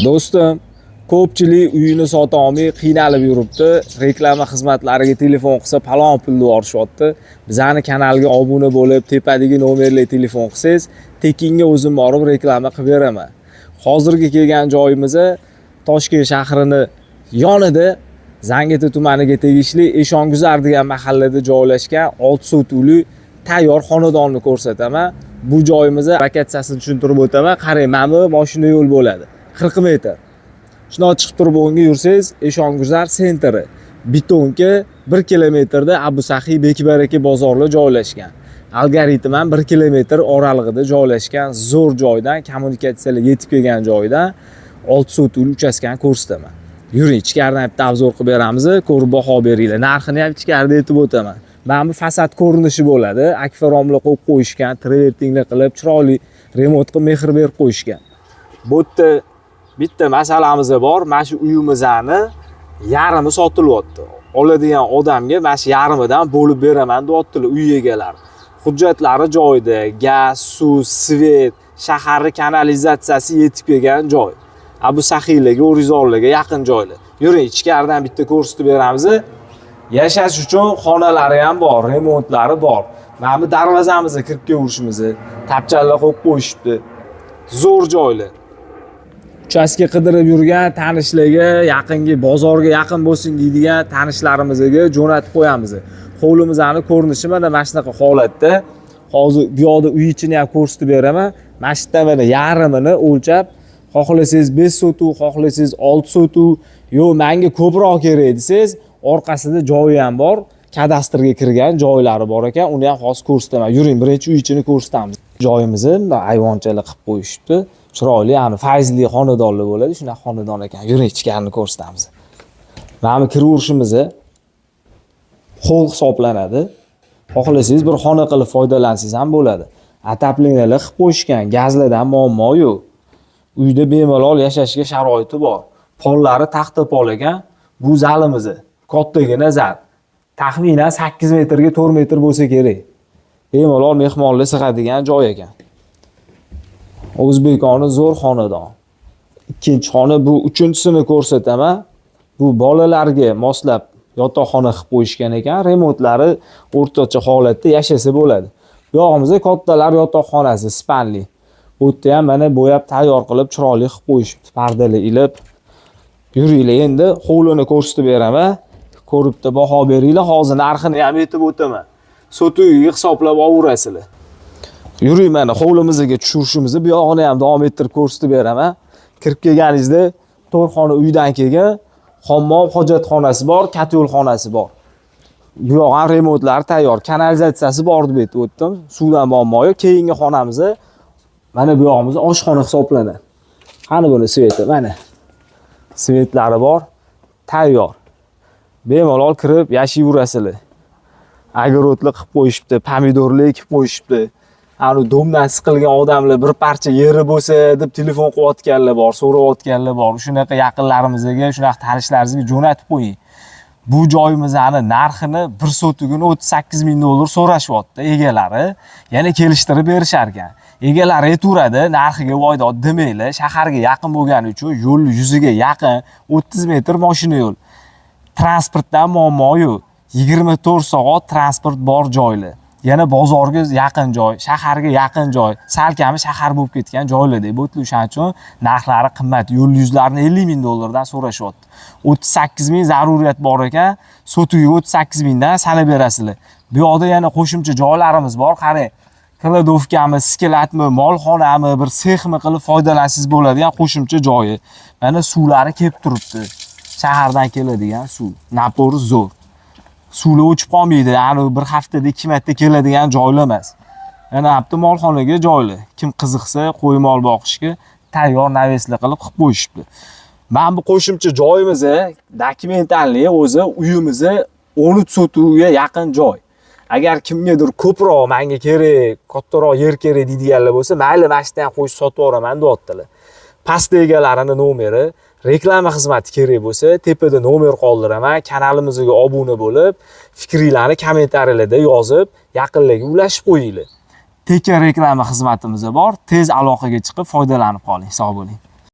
Do'stim, ko'pchilik uyini sota olmay qiynalib yuribdi. Reklama xizmatlariga telefon qilsa, palon pul yuborishyapti. Bizani kanalga obuna bo'lib, tepadagi nomerga telefon qilsangiz, tekinga o'zim borib reklama qilib beraman. Hozirgi kelgan joyimiz Toshkent shahrini yonida, Zangiota tumaniga tegishli Eshonguzar degan mahallada joylashgan 6 sotuvli tayyor xonadonni ko'rsataman. Bu joyimizda lokatsiyasini tushuntirib o'taman. Qarang, mana bu mashina yo'l bo'ladi. 40 metr. Shundoq chiqib turib o'ngga yursangiz, Eshonguzar центр i. Бетонка 1 kilometrda Abu Saxiy Bekbaraka bozorlar joylashgan. Algoritm ham 1 kilometr oralig'ida joylashgan zo'r joydan, kommunikatsiyalar yetib kelgan joydan 6 sotuvli uchastkani ko'rsataman. Yuring, ichkaridan bitta обзор qilib beramiz, ko'rib baho beringlar. Narxini ham ichkarida aytib o'taman. Mana bu fasad ko'rinishi bo'ladi. Akfa romlar qo'yib qo'yishgan, travertinlar qilib, chiroyli remont qilib, mehr berib qo'yishgan. Bu yerda bitta masalamiz bor. Mana shu uyimizni yarmi sotilyapti. Oladigan odamga mana shu yarmidan bo'lib beraman deyaptilar uy egalari. Hujjatlari joyida, gaz, suv, свет, shaharni kanalizatsiyasi yetib kelgan joy. Abu Saxiylarga, O'rizonlarga yaqin joylar. Yuring, ichkaridan bitta ko'rsatib beramiz. Yashash uchun xonalari ham bor, remontlari bor. Mana bu darvozamizga kirib kelaverishimiz, tapchalar qo'yib qo'yishibdi. Zo'r joylar. Uchastka qidirib yurgan tanishlarga, yaqingi bozorga yaqin bo'lsin deydigan tanishlarimizga jo'natib qo'yamiz. Hovlimizni ko'rinishi mana shunaqa holatda. Hozir bu yoqda uy ichini ham ko'rsatib beraman. Mana shu yerda mana yarmini o'lchab, xohlasangiz 5 sotuv, xohlasangiz 6 sotuv, yo'q, menga ko'proq kerak desangiz, orqasida joyi ham bor, kadastrga kirgan joylari bor ekan, uni ham hozir ko'rsataman. Yuring, birinchi uy ichini ko'rsatamiz. Joyimizni bunday ayvonchalar qilib qo'yishibdi. Chiroyli, ya'ni fayzli xonadonlar bo'ladi, shunaqa xonadon ekan. Yuring, ichkarini ko'rsatamiz. Mana bu kiraverishimiz холл hisoblanadi. Xohlasangiz, bir xona qilib foydalansangiz ham bo'ladi. Отопления lar qilib qo'yishgan, gazlardan muammo yo'q. Uyda bemalol yashashga sharoiti bor. Pollari taxta pol ekan. Bu zalimiz. Kattagina zal. Taxminan 8 metrga 4 metr bo'lsa kerak. Bemalol mehmonlar sig'adigan joy ekan. O'zbekona zo'r xonadon. Ikkinchi xona bu, uchinchisini ko'rsataman. Bu bolalarga moslab yotoqxona qilib qo'yishgan ekan. Remontlari o'rtacha holatda, yashasa bo'ladi. Bu yog'imizda kattalar yotoqxonasi, спальный. Bu yerda ham mana bo'yab tayyor qilib, chiroyli qilib qo'yishibdi, pardalar ilib. Yuringlar, endi hovlini ko'rsatib beraman. Ko'ribdi baho beringlar. Hozir narxini ham aytib o'taman. Sotuviga hisoblab olaverasizlar. Yuring, mana hovlimizga tushirishimizni bu yog'ini ham davom ettirib ko'rsatib beraman. Kirib kelganingizda to'rt xona uydan keyin hammom, hojatxonasi bor, котёл xonasi bor. Bu yoq ham remontlari tayyor, kanalizatsiyasi bor deb aytib o'tdim. Suvdan muammo yo'q. Keyingi xonamiz mana bu yog'imiz oshxona hisoblanadi. Qani buni свет i? Mana. Свет lari bor, tayyor. Bemalol kirib yashayverasizlar. Огород li qilib qo'yishibdi, pomidorlar ekib qo'yishibdi. Ani дом dan siqilgan odamlar bir parcha yeri bo'lsa deb telefon qilayotganlar bor, so'rayotganlar bor. Shunaqa yaqinlarimizga, shunaqa tanishlarimizga jo'natib qo'ying. Bu joyimizni narxini bir sotugini 38 ming dollar so'rashyapti egalari. Yana kelishtirib berishar ekan. Egalari aytaveradi, narxiga voydod demanglar. Shaharga yaqin bo'lgani uchun, yo'l yuziga yaqin, 30 metr mashina yo'l. Transportdan muammo yo'q. 24 soat transport bor joylar. Yana bozorga yaqin joy, shaharga yaqin joy, salkami shahar bo'lib ketgan joylarda. Bu o'shaning uchun narxlari qimmat. Yo'l yuzlarini 50 ming dollardan so'rashyapti. 38 ming zaruriyat bor ekan, sotuviga 38 mingdan sanab berasizlar. Bu yoqda yana qo'shimcha joylarimiz bor. Qarang, кладовка mi, склад mi, molxonami, bir sexmi qilib foydalansangiz bo'ladigan qo'shimcha joyi. Mana suvlari kelib turibdi. Shahardan keladigan suv. Напор zo'r. Suvlar o'chib qolmaydi. Ani bir haftada 2 marta keladigan joylar emas. Yana bitta molxonaga joylar. Kim qiziqsa, qo'y mol boqishga tayyor навес lar qilib qo'yishibdi. Mana bu qo'shimcha joyimiz документальный o'zi uyimizni 13 sotuvga yaqin joy. Agar kimgadir ko'proq menga kerak, kattaroq yer kerak deydiganlar bo'lsa, mayli, mana shu yerdan ham qo'shib sotib yuboraman deyaptilar. Pastda egalarini nomeri, reklama xizmati kerak bo'lsa, tepada nomer qoldiraman. Kanalimizga obuna bo'lib, fikringlarni kommentariyalarda yozib, yaqinlarga ulashib qo'yinglar. Tekin reklama xizmatimiz bor. Tez aloqaga chiqib foydalanib qoling. Sog' bo'ling.